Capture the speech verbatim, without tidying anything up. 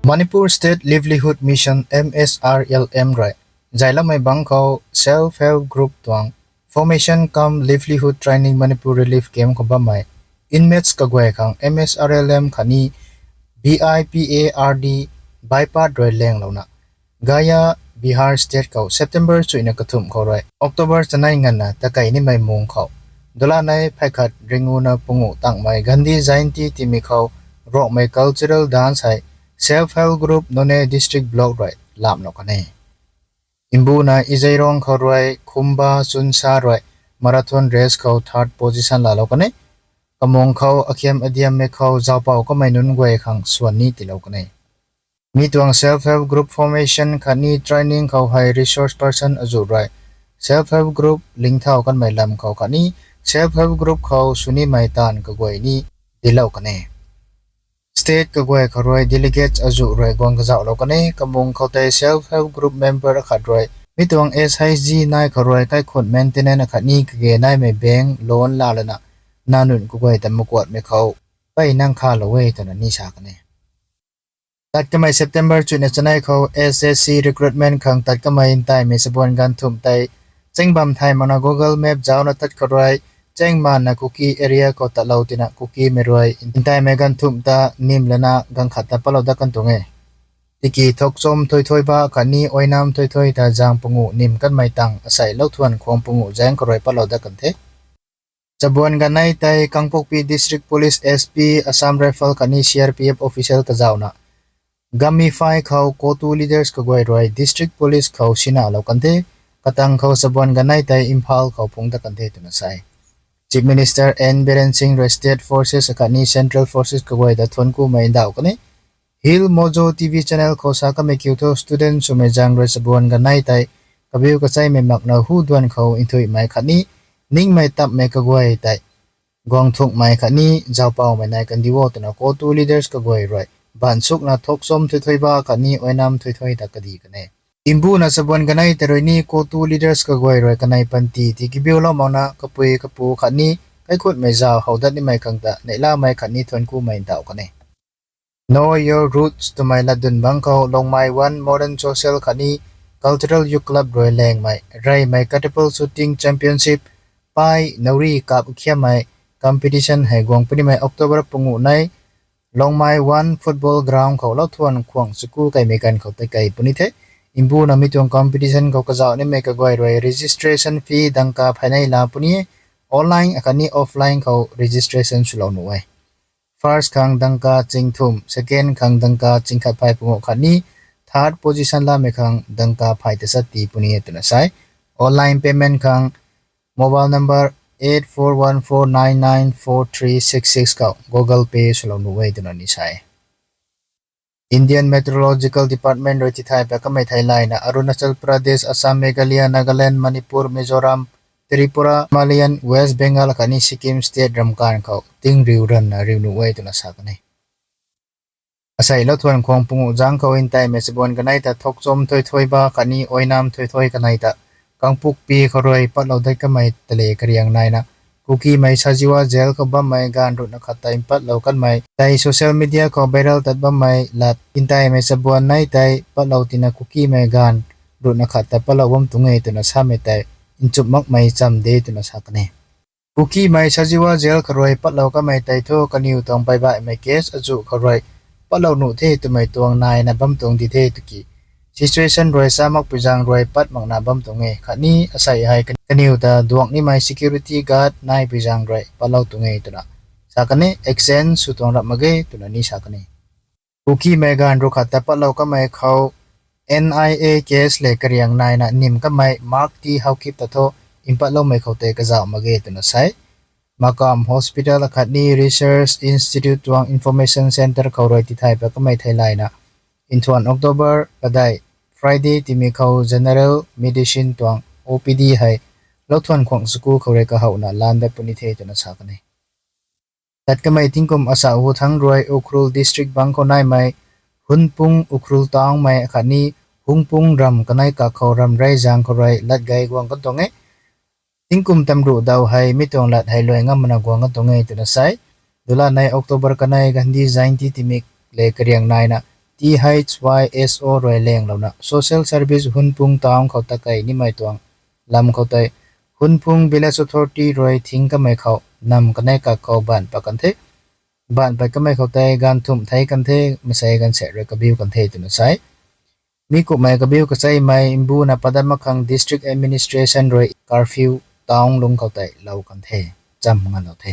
Manipur State Livelihood Mission, M S R L M rui zayloumei bangc khou self help group tuang formation cum livelihood training Manipur relief camp khou bammei inmates kaguay khang M S R L M khatni B I P A R D Bipart rui langlouna Gaya, Bihar State khou September chuihna kathumh khou rui October chanei nganvna takei nimei mung khou, dulanei phay khat ringuna panguh tangmei Gandhi Jayanti timi khou Rongmei cultural dance hei self help group Noney district block rui lamhlou kan e. Mbuna Izairong khou rui Khumba Chunsa rui marathon race khou third position laalou kan e. Kamung khou akhiam adiammei khou zaupou kamei nunc guay khang swan ni tiilou kan e. Mi tuang self help group formation khatni training khou hei resource person azuh rui self help group lingthau kanmei lam khou khatni self help group khou swnimei taanv kaguay ni dinclou kan e. State kaguay khou rui delegates azuh rui guang kazauhlou kan e. Kamung khou tei self help group member akhat rui mi tuang S H G nai khou rui kaikhunc maintenance akhatni kage naimei bank loan laalana nac nunc kaguay ta makuatmei khou pey nang khalou e twna ni sa kan e. Tat kamei September chuihna chanei khou S S C recruitment khang tat kamei ntaimei chabuan ganvthumh tei chaeng bam thay makna Google Map zaucna tat khou rui chaeng maanna Kuki area khou tatlou tina Kukimei rui ntaimei ganvthumh ta nim lana ganv khat ta patlou dat kan tuang e. Tiki Thokchom Thoithoiba khatni Oinam Thoithoi ta zaeng panguh nim kanmei tang asei Louthuan Khuang panguh zaeng khou rui patlou dat kan the. Chabuan ganei tei Kangpokpi District Police S P, Assam Rifle khatni C R P F official kazauhna Gamify khou CoTU leaders kaguay rui District Police khou sinalou kan the. Katang khou chabuan ganei tei Imphal khou phungc dat kan the twna sa e. Chief Minister N Biren Singh rui State Forces akhatni Central Forces kaguay ta thuanckumei ndauh kan e. Hill Mojo T V channel khou sa kamei kiu thu student swmei zaeng rui chabuan ganei tei kabiu kacheimei makna hu duan khou nthuihmei khatni ningmei tapmei kaguay tei guang thukmei khatni zaupoumei nai kandi o twna CoTU leaders kaguay rui baansukna Thokchom Thoithoiba khatni Oinam Thoithoi ta kadi kan e. Mbuna chabuan ganei tei rui ni CoTU leaders kaguay rui kanei panty ti kibiulou makna kapui kapu khatni kaikhunmei zauc how dat nimei khang ta neihlamei khatni thuanckumei ndauh kan e. Know Your Roots twmei latdyn bangc khou Longmai One Modern Social khatni Cultural Youth Club rui langmei reymei catapult shooting championship pai nouri kap khiammei competition hei guang punimei October panguh nei Longmai One football ground khou Louthuan Khuang chaku kaimei ganv khou tei kei puni the. Mbuna mi tuang competition khou kazauh nimei kaguay rui registration fee dangka phay nei la puni e. Online akhatni offline khou registration swlou nuh e. First khang dangka chingthumh, second khang dangka chingkhat phay panguh khatni third position lamei khang dangka phay tachat tii puni e twna sa e. Online payment khang mobile number eight four one four nine nine four three six six khou Google Pay swlou nuh e twna ni sa e. Indian Meteorological Department rui tithay pat kamei theilayna Arunachal Pradesh, Assam, Meghalaya, Nagaland, Manipur, Mizoram, Tripura, Himalayan, West Bengal khatni Sikkim state ramkanv khou tingriu ranvna riu nuh e twna sa kan e. Asei Louthuan Khuang panguh zaeng khou ntaimei chabuan ganei ta Thokchom Thoithoiba khatni Oinam Thoithoi kanei ta Kangpokpi khou rui patlou dat kamei tale kariang naina Kukimei Sajiwa jail khou bammei gaanv ruhna khat tei mpatlou kanmei tei social media khou viral tat bammei lat ntaimei chabuan nei tei patlou tina Kukimei gaanv ruhna khat ta patlou bam tuang e twna samei tei nchumh makmei cham de twna sa kan e. Kukimei Sajiwa jail khou rui patlou kamei tei thu kaniw tuang peybaihmei case azuh khou rui patlou nuh the twmei tuang naina bam tuang di the tiki situation rui sa makpui zaeng rui pat makna bam tuang e khatni asei hei kaniw ta duak nimei security guard naipui zaeng rui patlou tuang e twna sa kan e. Action sw tuang rap mak ge twna ni sa kan e. Kukimei gaanv ruh khat ta patlou kamei khou N I A case le kariang naina nim kamei Mark T Haokip ta thu mpatloumei khou tei kazauh mak ge twna sa e. Makam Hospital akhatni Research Institute tuang Information Centre khou rui tithay pat kamei theilayna nthuan October padeih Friday timi khou General Medicine tuang O P D hei Louthuan Khuang chaku khou rui kahowna lan dat puni the twna sa kan e. Tat kamei tingkum asa hu thangc rui Ukhrul District bangc khou naimei Hunpung Ukhrul Town mei akhatni Hungpung ram kanei kak khou ramrey zaeng khou rui latgei guang kan tuang e. Tingkum tamruh daw hei mi tuang lat hei luai ngam makna guang kan tuang e twna sa e. Dulanei October kanei Gandhi Jayanti timik le kariang naina T H Y S O rui langlouna social service Hunphung town khou takei nimei tuang lam khou tei Hunphung Village Authority rui thing kamei khou nam kanei kak khou baanc pat kan the. Baanc pat kamei khou tei ganv thumh thei kan the, masei ganv set rui kabiu kan the twna sa e. Mi kumhmei kabiu kacheimei mbuna padam mak khang district administration rui curfew town lungc khou tei lou kan the, cham ngalou the.